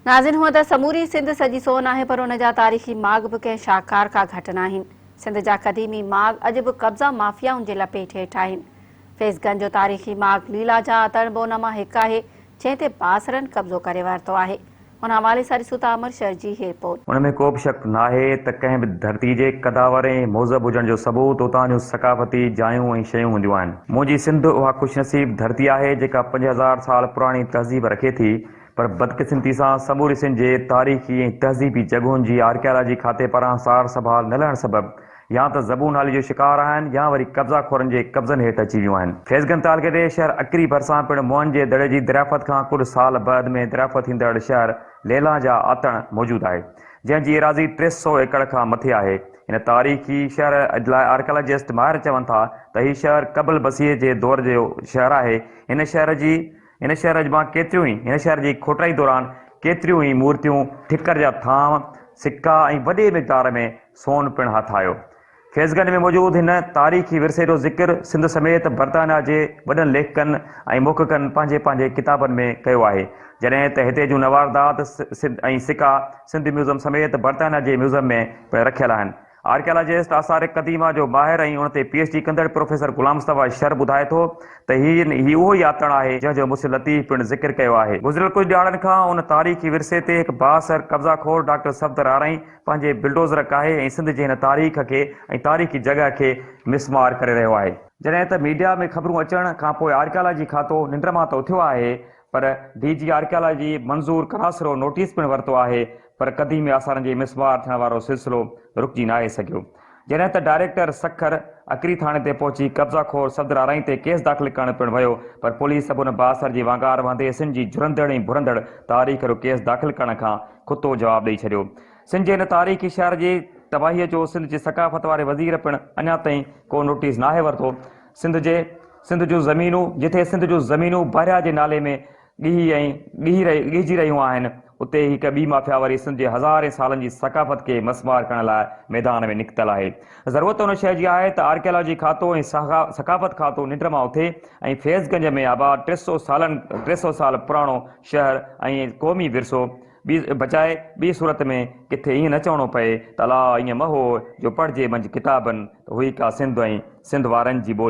ناظرين هونء ته سموري سنڌ سڄي سون آهي پر ان جا تاريخي ماڳ به ڪنهن شاهڪار کان گهٽ ناهن. سنڌ جا قديمي ماڳ اڄ به قبضا مافيائن جي لپيٽ هيٺ آهن. فيض گنج جو تاريخي ماڳ ليلا جا اتڻ به ان مان هڪ آهي جنهن تي بااثرن قبضو ڪري ورتو آهي. ان حوالي سان ڏسون ٿا امر شر جي هي رپورٽ. ان ۾ ڪو به شڪ ناهي ته ڪنهن به ڌرتي جي قداور ۽ مهذب هجڻ جو ثبوت اتان جون ثقافتي جايون ۽ شيون هونديون آهن. منهنجي سنڌ اها خوشنصيب ڌرتي آهي جيڪا 5000 سال پراڻي تهذيب رکي ٿي پر بدقسمتي سان سموري سنڌ جي تاريخي ۽ تهذيبي جڳهن جي آرڪيالاجي کاتي پاران سار سنڀال نه لهڻ سبب يا ته زبون حالي جو شڪار آهن يا وري قبضا خورن جي قبضن هيٺ اچي ويون آهن. فيض گنج تعلقي جي شهر اڪري ڀرسان پڻ موهن جي دڙي جي دريافت کان ڪجهه سال بعد ۾ دريافت ٿيندڙ شهر ليلان جا آتڻ موجود آهي جنهن جي ايراضي 300 ايڪڙ کان مٿي آهي. هن تاريخي شهر لاء آرڪيالاجسٽ ماهر چون ٿا ته هي شهر قبل مسيح جي دور جو شهر آهي. هن شهر جي هن شهر مان ڪيتريون ئي هن شهر جي کوٽائي دوران ڪيتريون ئي مورتيون، ٺڪر جا ٿانء، سڪا ۽ وڏي مقدار ۾ سون پڻ هٿ آيو. فيض گنج ۾ موجود هن تاريخي ورثي جو ذڪر سنڌ سميت برطانيا جي وڏن ليکڪن ۽ محققن پنهنجي پنهنجي ڪتابن ۾ ڪيو آهي. جڏهن ته هتي جون نواردات ۽ سڪا سنڌ ميوزم سميت برطانيا جي ميوزم ۾ پڻ رکيل آهن. آرڪيالاجسٽ، آثار قديمه جو ماهر ۽ ان تي پي ايڇ ڊي ڪندڙ پروفيسر غلام مصطفيٰ شر ٻڌائي ٿو ته هي هي اهو ئي آتڻ آهي جنهن جو مسلم لطيف پڻ ذڪر ڪيو آهي. گذريل ڪجهه ڏهاڙن کان ان تاريخي ورثي تي هڪ بااثر قبضا خور ڊاڪٽر صفدر آرائين پنهنجي بلڊوزر ڪاهي ۽ سنڌ جي هن تاريخ کي ۽ تاريخي جڳهه کي مسمار ڪري رهيو آهي. جڏهن ته ميڊيا ۾ خبرون اچڻ کانپوء آرڪيالاجي کاتو ننڊ مان ته اٿيو آهي پر D G archaeology Manzoor Kanasro notice پڻ ورتو آهي پر قديمي آثارن جي مسمار ٿيڻ وارو سلسلو رڪجي ناهي سگهيو. جڏهن ته ڊائريڪٽر سکر اڪري ٿاڻي تي پهچي قبضا خور صفدر آرائين تي ڪيس داخل ڪرڻ پڻ ويو پر پوليس به ان بااثر جي وانگار وهندي سن جي جهرندڙ ۽ ڀرندڙ تاريخ جو ڪيس داخل ڪرڻ کان کتو جواب ڏئي ڇڏيو. سن جي هن تاريخي شهر جي تباهي جو سنڌ جي ثقافت واري وزير پڻ اڃا تائين ڪو نوٽيس ناهي ورتو. سنڌ جي سنڌ جون زمينون جتي سنڌ جون زمينون بحريا جي نالي ۾ ڳهي ۽ ڳهي رهي ڳهجي رهيون آهن اتي هڪ ٻي مافيا وري سنڌ جي هزارين سالن جي ثقافت کي مسمار ڪرڻ لاء ميدان ۾ نڪتل آهي. ضرورت ان شيء جي آهي ته آرڪيالاجي کاتو ۽ ثقافت کاتو ننڊ مان اٿي ۽ فيض گنج ۾ آباد 300 سالن 300 سال پراڻو شهر ۽ قومي ورثو ٻي بچائي ٻي صورت ۾ ڪٿي ائين نه چوڻو پئي ته الا ائين مه هو جو پڙهجي منجهه ڪتابن ته هئي ڪا سنڌ ۽ سنڌ وارن جي ٻولي.